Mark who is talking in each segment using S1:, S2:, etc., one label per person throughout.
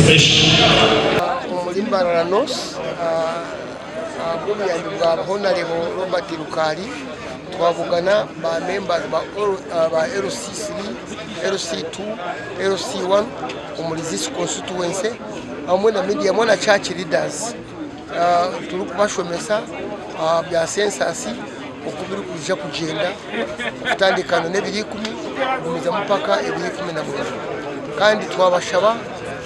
S1: Special.
S2: Omuri Mbarara North ahabw'obuyambi bwa Honarebo Robert Rukari twabugana ba members ba LC3, LC2, LC1 omuri this constituency hamwe na media hamwe na church leaders turikubashomesa aha bya census oku birikwija kugyenda kutandika n'ebiro ikumi kugumizamu mpaka ebiro 19 kandi twabashaba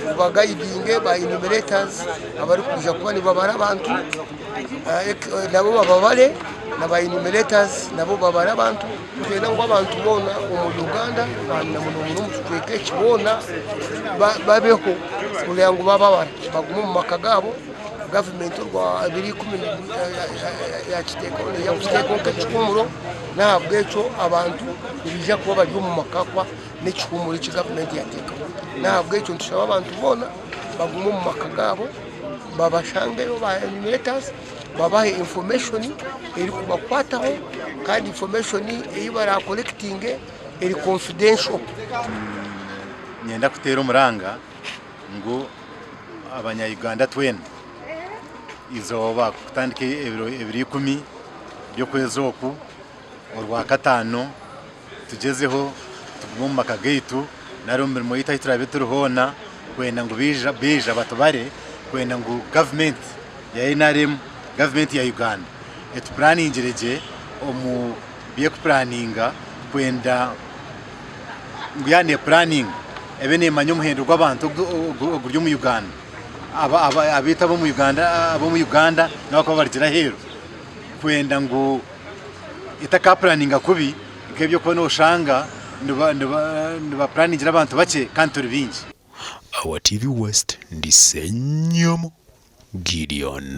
S2: ngu bagayidinge ba enumerators abarikwija kuba nibabara abantu nabo bababare na ba enumerators nabo babare abantu. Nitwenda ngu abantu boona omuri Uganda na muno muno omu kicweka eki boona babeho kureeba ngu bababara bagume omu maka gaabo. Gavumenti orwa 2010 yakiteekaho neija kukiteekaho nk'ekihumuro n'ahabw'ekyo abantu nibaija kuba bari omu maka kuba n'ekihumuro eki gavumenti yateekaho. N'ahabw'ekyo nitushaba abantu boona bagume omu maka gaabo babashangeyo ba enumerators babahe information erikubakwataho kandi information ei barakorekitinge eri confidential.
S3: Niinyenda kuteera omuranga ngu abanya Uganda twena eizooba kutandika ebiro 10 by'okwezi oku orwakataano tugyezeho tugume omu maka gaitu nari omu mirimo yaitu ahu turaabe turi hoona kwenda ngu baija batubare kwenda ngu gavumenti ya NRM, gavumenti ya Uganda etupuraningire gye omu by'ekupuraninga kwenda ngu yaaba neepuraninga ebe neemanya omuhendo gw'abantu oguri omu Uganda. Abaitu ab'omu Uganda n'abarikuba barugire aheeru kwenda ngu etakapuraninga kubi nk'eby'okuba nooshanga nibapuraningira abantu bakye kandi turi baingi.
S1: Our TV West, ndi Ssenyomo Gideon.